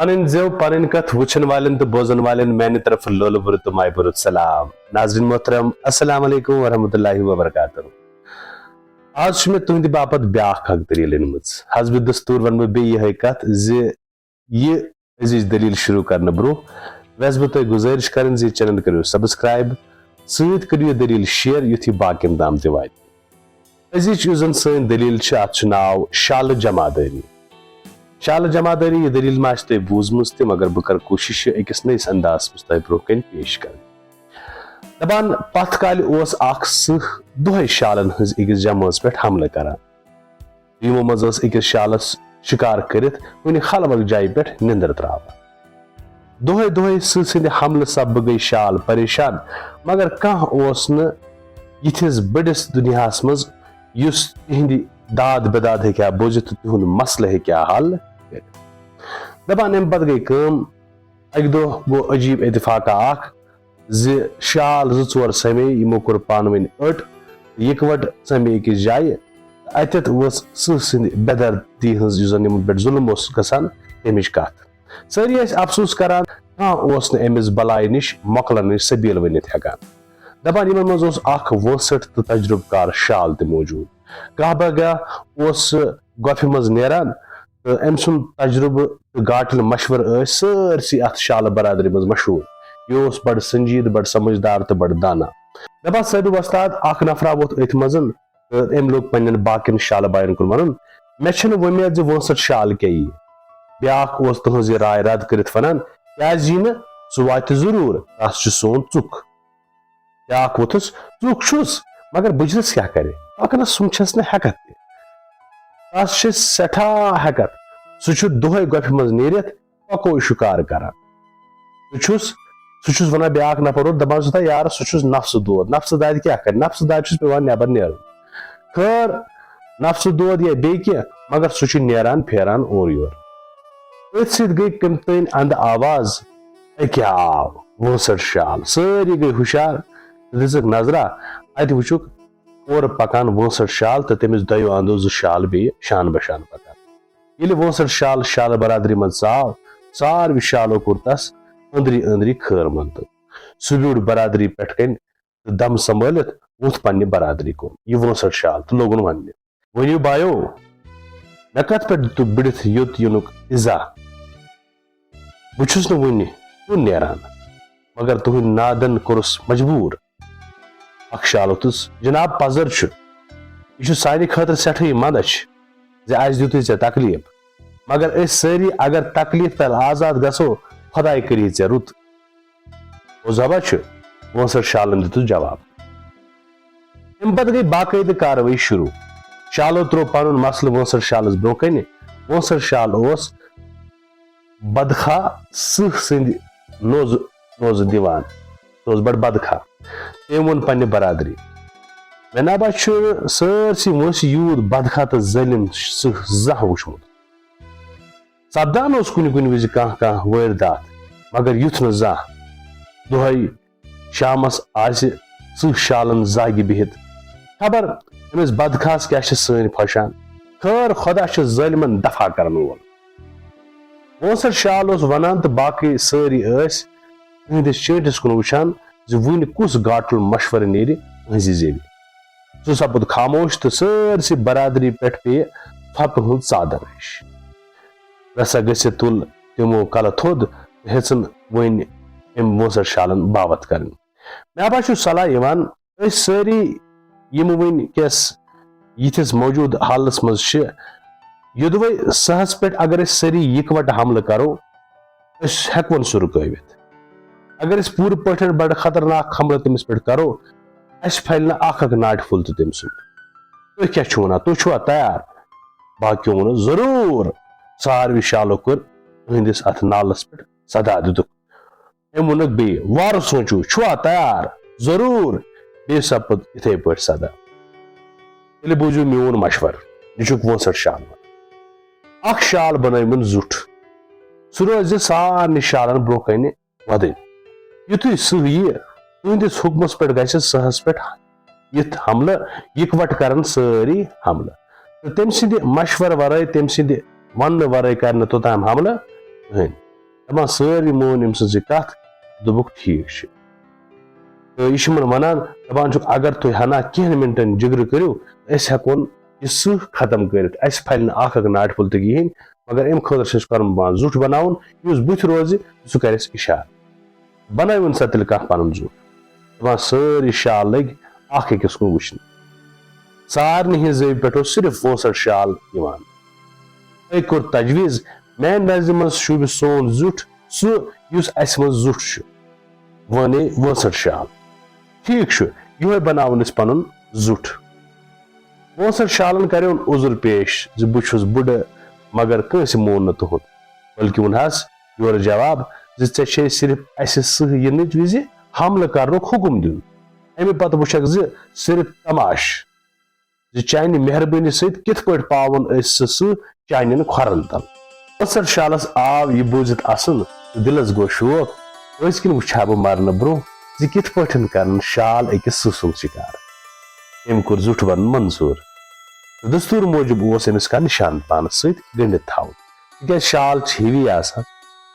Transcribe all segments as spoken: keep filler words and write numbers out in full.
پنٕنۍ زٮ۪و، پنٕنۍ کتھ وٕچھن والٮ۪ن تہٕ بوزن والٮ۪ن میانہِ طرفہٕ لولہٕ بُرٕ تہٕ مایہِ بُرٕ سلام۔ ناظرین محترم، السلام علیکم ورحمۃ اللہ وبرکاتہ۔ آز چھُ مےٚ تُہنٛدِ باپتھ بیاکھ اکھ دٔلیٖل أنمٕژ۔ حسبِ دستور ونہٕ بہٕ بیٚیہِ یِہے کتھ زِ یہِ أزِچ دٔلیٖل شروع کرنہٕ برٛونٛہہ ویژھٕ بہٕ تۄہہِ گُزٲرِش کرٕنۍ زِ یہِ channel کٔرِو subscribe، سۭتۍ کٔرِو یہِ دٔلیٖل share یُتھ یہِ باقین تام تہِ واتہِ۔ أزِچ یُس زن سٲنۍ دٔلیٖل چھِ، اتھ چھُ ناو شالہٕ جمع دٲری۔ شالہٕ جمع دٲری، یہِ دٔلیٖل ما آسہِ تۄہہِ بوٗزمٕژ تہِ، مگر بہٕ کرٕ کوٗشِش یہِ أکِس نٔیِس اندازس منٛز تۄہہِ برٛونٛہہ کنہِ پیش کرٕنۍ۔ دپان، پتھ کالہِ اوس اکھ سٕہہ دۄہے شالن ہٕنٛز أکِس جمٲژ پٮ۪ٹھ حملہٕ کران۔ یِمو منٛز ٲس أکِس شالس شِکار کٔرِتھ کُنہِ خلوت جایہِ پٮ۪ٹھ نِندٕر تراوان۔ دۄہے دۄہے سٕہہ سٕنٛدِ حملہٕ سببہٕ گٔے شال پریشان، مگر کانٛہہ اوس نہٕ یِتھِس بٔڑِس دُنیاہس منٛز یُس تِہنٛدِ داد بِداد ہیٚکہِ ہا بوٗزِتھ تہٕ تِہُنٛد مسلہٕ ہیٚکہِ ہا حل کٔرِتھ۔ دپان، اَمہِ پتہٕ گٔے کٲم، اَکہِ دۄہ گوٚو عجیٖب اتفاقا اکھ زِ شال زٕ ژور سمے، یِمو کوٚر پانہٕ ؤنۍ أٹ، یِکوَٹہٕ سمے أکِس جایہِ۔ اَتٮ۪تھ ؤژھ سٕہہ سٕنٛدِ بے دردی ہٕنٛز، یُس زن یِمن پٮ۪ٹھ ظُلم اوس گژھان، تَمِچ کتھ۔ سٲری ٲسۍ افسوس کران، کانٛہہ اوس نہٕ أمِس بلایہِ نِش مۄکلنٕچ سبیل ؤنِتھ ہٮ۪کان۔ دپان، یِمن منٛز اوس اکھ وٲنٛسٹھ تہٕ تجرُبہٕ کار شال تہِ موجود۔ کانٛہہ بہ گاہ اوس سُہ گۄپھِ منٛز نیران تہٕ أمۍ سُنٛد تجرُبہٕ تہٕ گاٹٕلۍ مشورٕ ٲسۍ سٲرسٕے اتھ شالہٕ برادری منٛز مشہوٗر۔ یہِ اوس بڑٕ سنجیدٕ، بڑٕ سمجھدار تہٕ بڑٕ دانا۔ دپان، صٲبہِ وۄستاد، اکھ نفرا ووٚتھ أتھۍ منٛز تہٕ أمۍ لوٚگ پننٮ۪ن باقین شالہٕ باین کُن ونُن، مےٚ چھنہٕ وۄمید زِ وٲنٛسٹھ شال کیٛاہ یی۔ بیاکھ اوس تہنٛز یہِ راے رد کٔرِتھ ونان، کیازِ یی نہٕ؟ سُہ واتہِ ضروٗر، تس چھُ سون ژُک۔ بیاکھ ووٚتھُس، ژُک چھُس، مگر بُجرس کیٛاہ کرِ؟ پکنس سُم چھس نہٕ ہٮ۪کتھ تہِ۔ تس چھِ سٮ۪ٹھاہ ہٮ۪کتھ۔ سُہ چھُ دۄہے گۄپھِ منٛز نیٖرِتھ پکو شکار کران۔ سُہ چھُس، سُہ چھُس ونان بیاکھ نفر اورٕ، دپان چھُس، "تا یارٕ، سُہ چھُس نفسہٕ دود، نفسہٕ دادِ کیٛاہ کرِ؟ نفسہٕ دادِ چھُس پٮ۪وان نٮ۪بر نیرُن۔" خٲر، نفسہٕ دود یا بیٚیہِ کینٛہہ، مگر سُہ چھُ نیران پھیران اورٕ یورٕ۔ أتھۍ سۭتۍ گٔے کٔمۍ تٲنۍ اندٕ آواز، "أکیٛاہ آو وٲنٛسٹھ شال۔" سٲری گٔے ہُشار تہٕ دِژٕکھ نظرا، اتہِ وُچھُکھ اورٕ پکان وٲنٛسٹھ شال تہٕ تٔمِس دۄیو اندو زٕ شال بیٚیہِ شان بہ شان پکان۔ ییٚلہِ وٲنٛسٹھ شال شالہٕ برادری منٛز ژاو، ساروٕے شالو کوٚر تس أنٛدری أنٛدری خٲر منٛدُن۔ سُہ بیوٗٹھ برادری پٮ۪ٹھ کنہِ تہٕ دم سنبھٲلِتھ ووٚتھ پننہِ برادری کُن یہِ وٲنٛسٹھ شال تہٕ لوگُن وننہِ، "ؤنِو بایو، مےٚ کتھ پٮ۪ٹھ دِتُکھ بِڑِتھ یوٚت یِنُک اِزا؟ بہٕ چھُس نہٕ وُنہِ کُن نیران، مگر تُہٕنٛدۍ نادن کوٚرُس مجبوٗر۔" اکھ شال ووٚتھُس، "جناب، پزر چھُ، یہِ چھُ سانہِ خٲطرٕ سٮ۪ٹھٕے مندچھ زِ اسہِ دِتُے ژےٚ تکلیف، مگر أسۍ سٲری اگر تکلیف تل آزاد گژھو، خۄداے کٔری ژےٚ رُت۔" "او زبا چھُ؟" وٲنٛسٹھ شالن دِتُس جواب۔ اَمہِ پتہٕ گٔے باقٲعدٕ کاروٲیی شروٗع۔ شالو ترٛوو پنُن مسلہٕ وٲنٛسٹھ شالس برٛونٛہہ کنہِ۔ وٲنٛسٹھ شال اوس بدخا سٕہہ سٕنٛدِ نوزٕ، نوزٕ دِوان۔ سُہ اوس بڑٕ بدخا۔ تٔمۍ ووٚن پننہِ برادری، "مےٚ نبا چھُ سٲرسٕے وٲنٛسہِ یوٗت بدخا تہٕ ظٲلِم سٕہہ زانٛہہ وُچھمُت۔ سپدان اوس کُنہِ کُنہِ وِزِ کانٛہہ کانٛہہ وٲرۍ داتھ، مگر یُتھ نہٕ زانٛہہ۔ دۄہے شامس آسہِ سٕہہ شالن زاگہِ بِہِتھ۔ خبر أمِس بدخاہس کیٛاہ چھِ سٲنۍ پھۄشان۔ خٲر، خۄدا چھُ ظٲلمن دفع کرن وول۔" وٲنٛسٹھ شال اوس ونان تہٕ باقٕے سٲری ٲسۍ تِہنٛدِس چٲنٛٹِس کُن وٕچھان زِ وُنہِ کُس گاٹُل مشورٕ نیرِ تِہنٛزِ زیوِ۔ سُہ سپُد خاموش تہٕ سٲرسٕے برادری پٮ۪ٹھ پیٚیہِ ژھۄپہٕ ہٕنٛز ژادر ہِش۔ رژھا گٔژھِتھ تُل تِمو کلہٕ تھوٚد تہٕ ہیٚژٕن وۄنۍ أمۍ وٲنٛسٹھ شالن باوتھ کرٕنۍ۔ مےٚ باسیٚو صلاح یِوان، أسۍ سٲری یِم وٕنۍ کِس یِتھِس موجوٗد حالس منٛز چھِ، یوٚدوَے سٕہس پٮ۪ٹھ اگر أسۍ سٲری یِکوَٹہٕ حملہٕ کرو، أسۍ ہٮ۪کون سُہ رُکٲوِتھ۔ اگر أسۍ پوٗرٕ پٲٹھۍ بڑٕ خطرناک حملہٕ تٔمِس پٮ۪ٹھ کرو، اَسہِ پھلہِ نہٕ اکھ اکھ ناٹہِ پھوٚل تہِ تٔمۍ سُنٛد۔ تُہۍ کیٛاہ چھِو وَنان؟ تُہۍ چھِوا تیار؟ باقیو ووٚنُس، "ضروٗر۔" ساروٕے شالو کوٚر أہنٛدِس اَتھ نالَس پٮ۪ٹھ صدا دِتُکھ۔ أمۍ ووٚنُکھ بیٚیہِ، "وارٕ سونٛچِو، چھُوا تیار؟" "ضروٗر۔" بیٚیہِ سپُد یِتھَے پٲٹھۍ صدا۔ "تیٚلہِ بوٗزِو میون مشورٕ۔" یہِ چھُکھ وٲنٛسٹھ شال وَنان۔ اَکھ شال بَنٲوِن زُٹھ۔ سُہ روزِ سارنٕے شالَن برٛونٛہہ کَنہِ وَدٕنۍ۔ یُتھُے سٕہہ یِیہِ تُہٕنٛدِس حُکمَس پٮ۪ٹھ، گژھِ سٕہَس پٮ۪ٹھ یِتھ حملہٕ، یِکوَٹہٕ کَرَن سٲری حملہٕ۔ تہٕ تٔمۍ سٕنٛدِ مشورٕ وَرٲے، تٔمۍ سٕنٛدِ وَننہٕ وَرٲے کَرِ نہٕ توٚتام حملہٕ کٕہٕنۍ۔ دَپان سٲری مون أمۍ سٕنٛز یہِ کَتھ، دوٚپُکھ ٹھیٖک چھُ۔ تہٕ یہِ چھُ یِمَن وَنان، دَپان چھُکھ اگر تُہۍ ہنا کینٛہَن مِنٹَن جِگرٕ کٔرِو، أسۍ ہٮ۪کون یہِ سٕہہ ختم کٔرِتھ، اَسہِ پھَلہِ نہٕ اَکھ اَکھ ناٹہِ پھوٚل تہِ کِہیٖنۍ، مگر اَمہِ خٲطرٕ چھِ أسۍ کَرُن پان زُٹھ بَناوُن، یُس بٕتھِ روزِ سُہ کَرِ اَسہِ اِشارٕ۔ بَنٲوِن سا تیٚلہِ کانٛہہ پَنُن زُٹھ۔ دَپان سٲری شال لٔگۍ اَکھ أکِس کُن وٕچھنہِ۔ سارنٕے ہِنٛدِ زیوِ پٮ۪ٹھ اوس صرف وونٛسَر شال یِوان۔ أکۍ کوٚر تجویٖز، میٛانہِ نظرِ منٛز شوٗبہِ سون زیُٹھ سُہ، یُس اَسہِ منٛز زیُٹھ چھُ۔ وَنے وونٛسَر شال، ٹھیٖک چھُ، یِہوٚے بَناوُن أسۍ پَنُن زیُٹھ۔ وونٛسَر شالَن کَریوٚن عُذُر پیش زِ بہٕ چھُس بُڈٕ، مگر کٲنٛسہِ مون نہٕ تُہُنٛد، بلکہِ ووٚنہَس یورٕ جواب زِ ژےٚ چھے صرف اَسہِ سٕہہ یِنٕچ وِزِ حملہٕ کرنُک حُکُم دیُن۔ اَمہِ پتہٕ وٕچھکھ زِ صرف تماش زِ چانہِ مہربٲنی سۭتۍ کِتھ پٲٹھۍ پاوون أسۍ سُہ سٕہہ چانٮ۪ن کھۄرن تل۔ وونٛسَر شالس آو یہِ بوٗزِتھ اَسُن تہٕ دِلس گوٚو شوق، أزۍ کِنۍ وٕچھِ ہا بہٕ مرنہٕ برونٛہہ زِ کِتھ پٲٹھۍ کرن شال أکِس سٕہہ سُنٛد شِکار۔ تٔمۍ کوٚر زیُٹھ بنُن منظوٗر۔ تہٕ دستوٗر موٗجب اوس أمِس کانٛہہ نِشان پانس سۭتۍ گٔنٛڈِتھ تھاوُن، تِکیازِ شال چھِ ہیوی آسان،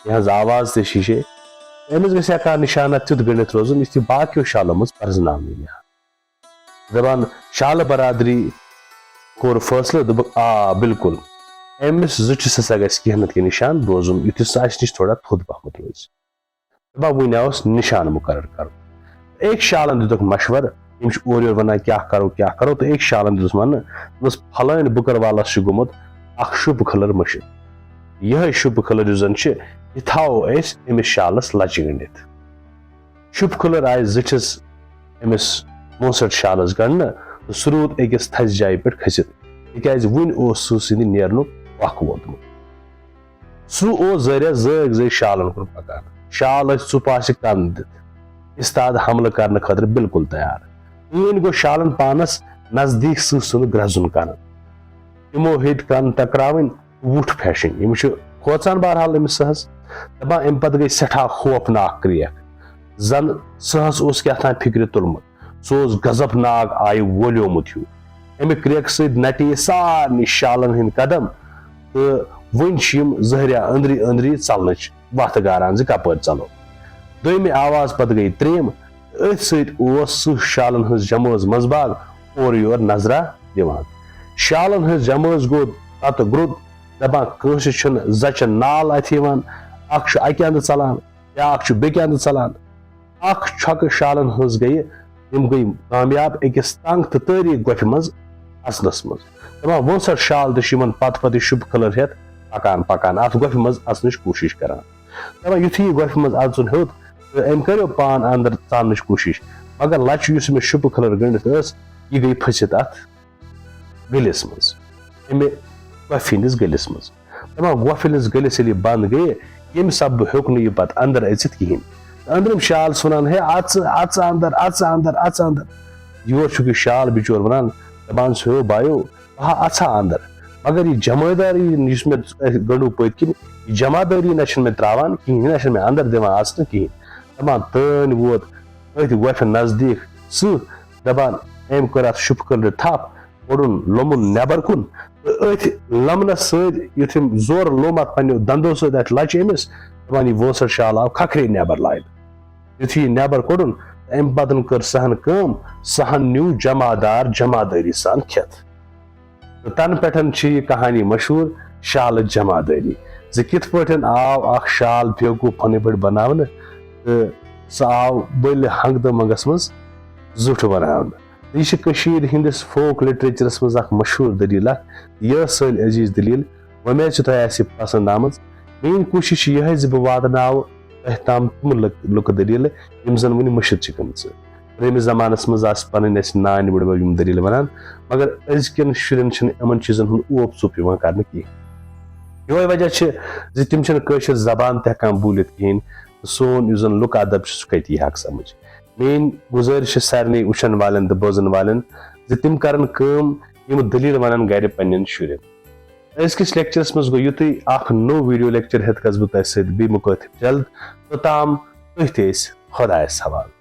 یِہٕنٛز آواز تہِ چھِ شیشے۔ أمِس گژھِ ہا کانٛہہ نِشانہ تیُتھ گٔنٛڈِتھ روزُن، یُتھ یہِ باقیو شالو منٛز پرزناونہٕ یی ہا۔ دَپان شالہٕ برادری کوٚر فٲصلہٕ، دوٚپُکھ، آ، بِلکُل۔ أمِس زُٹھِس ہسا گژھِ کینٛہہ نتہٕ کینٛہہ نِشان روزُن، یُتھ یہِ سُہ اَسہِ نِش تھوڑا تھوٚد پہمتھ روزِ۔ دَپان وُنہِ اوس نِشان مُقرر کرُن۔ أکۍ شالن دِتُکھ مشورٕ، یِم چھِ اورٕ یورٕ وَنان، کیٛاہ کرو، کیٛاہ کرو، تہٕ أکۍ شالن دِتُس وَننہٕ، دوٚپُس، پھلٲنۍ بُکر والس چھُ گوٚمُت اکھ شُپہٕ کھلر مٔشِتھ۔ یِہوٚے شُپہٕ کھلر یُس زن چھِ، یہِ تھاوو أسۍ أمِس شالس لچہِ گٔنٛڈِتھ۔ شُپہٕ کھلر آیہِ زِٹھِس أمِس وونٛسَر شالس گنٛڈنہٕ تہٕ سُہ روٗد أکِس تھزِ جایہِ پٮ۪ٹھ کھٔسِتھ، تِکیازِ وُنہِ اوس سٕہہ سٕنٛدِ نیرنُک وق ووتمُت۔ سُہ اوس زٲرِتھ زٲگۍ زٲگۍ شالن کُن پکان۔ شال ٲسۍ ژُپ آسہِ کن دِتھ استاد حملہٕ کرنہٕ خٲطرٕ بالکل تیار۔ وۄنۍ گوٚو شالن پانس نزدیٖک سٕہہ سُنٛد گرٛزُن کران۔ تِمو ہیٚتۍ کن ٹکراوٕنۍ، وُٹھ پھیشِنۍ۔ یِم چھِ کھوژان بہرحال أمِس سٕہس۔ دپان اَمہِ پتہٕ گٔے سٮ۪ٹھاہ خوفناک کرٛیکھ۔ زن سٕہس اوس کیٛاہ تام فِکرِ تُلمُت۔ سُہ اوس غضبناک آیہِ وولیومُت ہیوٗ۔ اَمہِ کرٛیکہٕ سۭتۍ نٹے سارنٕے شالن ہٕنٛدۍ قدم تہٕ وۄنۍ چھِ یِم زہریا أنٛدری أنٛدری ژلنٕچ وتھ گاران زِ کپٲرۍ ژلو۔ دوٚیمہِ آواز پتہٕ گٔے ترٛیٚیِم۔ أتھۍ سۭتۍ اوس سٕہہ شالن ہٕنٛز جمٲژ منٛزباگ اورٕ یور نظرا دِوان۔ شالن ہٕنٛز جمٲژ گوٚو تتہٕ گرُد، دپان کٲنٛسہِ چھُنہٕ زچہِ نال اتھِ یِوان، اکھ چھُ اکہِ اندٕ ژلان، بیاکھ چھُ بیٚکہِ اندٕ ژلان۔ اکھ چھۄکہٕ شالن ہٕنٛز گٔیہِ، یِم گٔیہِ کامیاب أکِس تنگ تہٕ تٲریک گۄپھِ منٛز اژنس منٛز۔ دپان وونٛسر شال تہِ چھُ یِمن پتہٕ پتہٕ یہِ شُپہٕ کھلر ہٮ۪تھ پکان پکان اتھ گۄپھِ منٛز اژنٕچ کوٗشش کران۔ دپان یُتھُے یہِ گۄپھِ منٛز اژُن ہیوٚت تہٕ أمۍ کریو پان اندر ژاننٕچ کوٗشش، مگر لچہِ یُس أمِس شُپہٕ کھلر گٔنٛڈِتھ ٲس، یہِ گٔیہِ پھٔسِتھ اتھ گٔلِس منٛز، اَمہِ گۄپھِ ہٕنٛدِس گٔلِس منٛز۔ دَپان، گۄپھِ ہٕنٛدِس گٔلِس ییٚلہِ یہِ بنٛد گٔیہِ، ییٚمہِ سببہٕ ہیوٚک نہٕ یہِ پتہٕ اندر أژِتھ کِہیٖنۍ۔ تہٕ أنٛدرِم شال چھِ وَنان، "ہے، اَژٕ، اَژٕ اندر، اَژٕ اندر، اَژٕ اندر۔" یور چھُکھ یہِ شال بِچور وَنان، دَپان چھُ، "ہیو بایو، بہٕ ہا اَژٕ ہا اندر، مگر یہِ جمٲداری یُس مےٚ گٔنٛڈوو پٔتۍ کِنۍ، یہِ جمادٲری نہ چھِنہٕ مےٚ ترٛاوان کِہیٖنۍ، یہِ نہ چھِنہٕ مےٚ اندر دِوان اَژنہٕ کِہیٖنۍ۔" دَپان، تٲنۍ ووت أتھۍ گۄپھِ نزدیٖک سٕہہ، دَپان، أمۍ کٔر اَتھ شُپہٕ کھلرِ تھپھ، کوٚڑُن لومُن نٮ۪بر کُن۔ تہٕ أتھۍ لمنس سۭتۍ یُتھ أمۍ زورٕ لوم اَتھ پننیو دندو سۭتۍ اَتھِ لچہِ أمِس، دَپان، یہِ وونٛسر شال آو کھکھرے نٮ۪بر لاینہٕ۔ یُتھُے یہِ نٮ۪بر کوٚڑُن، تہٕ اَمہِ پتہٕ کٔر سٕہن کٲم، سٕہن نیوٗ جمادار جمادٲری سان کھٮ۪تھ۔ تہٕ تَنہٕ پٮ۪ٹھ چھِ یہِ کہانی مشہوٗر شالٕچ جمادٲری، زِ کِتھ پٲٹھۍ آو اکھ شال بیوقوٗف پنٕنۍ پٲٹھۍ بناونہٕ تہٕ سُہ آو بٔلۍ ہنٛگتہٕ منٛگس منٛز زیُٹھ بناونہٕ۔ تہٕ یہِ چھِ کٔشیٖرِ ہٕنٛدِس فوک لٹریچرس منٛز اکھ مشہوٗر دٔلیٖل اکھ۔ یہِ ٲس سٲنۍ عزیٖز دٔلیٖل۔ وۄمید چھِ تۄہہِ آسہِ یہِ پسنٛد آمٕژ۔ میٛٲنۍ کوٗشِش چھِ یِہوٚے زِ بہٕ واتناوٕ تۄہہِ تام تِم لُک-، لُکہٕ دٔلیٖلہٕ یِم زن وُنہِ مٔشِتھ چھِ گٔمژٕ۔ پرٛٲنِمِس زمانس منٛز آسہٕ پنٕنۍ اَسہِ نانۍ بٕڈبب یِم دٔلیٖلہٕ ونان، مگر أزکٮ۪ن شُرٮ۪ن چھِنہٕ یِمن چیٖزن ہُنٛد اوپ ژوپ یِوان کرنہٕ کِہیٖنۍ۔ یِہوٚے وجہ چھِ زِ تِم چھِنہٕ کٲشِر زبان تہِ ہٮ۪کان بوٗلِتھ کِہیٖنۍ۔ تہٕ سون یُس زن لُکہٕ ادب چھُ، سُہ کتہِ یی ہاکھ سمجھ؟ میٛٲنۍ گُزٲرِش چھِ سارنٕے وٕچھن والٮ۪ن تہٕ بوزن والٮ۪ن زِ تِم کرن کٲم، یِم دٔلیٖل ونن گرِ پننٮ۪ن شُرٮ۪ن۔ أزکِس لیکچرس منٛز گوٚو یُتُے۔ اکھ نوٚو ویڈیو لیکچر ہٮ۪تھ گژھٕ بہٕ تۄہہِ سۭتۍ بیٚیہِ مُخٲطب جلد۔ توٚتام تُہۍ تہِ ٲسۍ خۄدایس حوالہٕ۔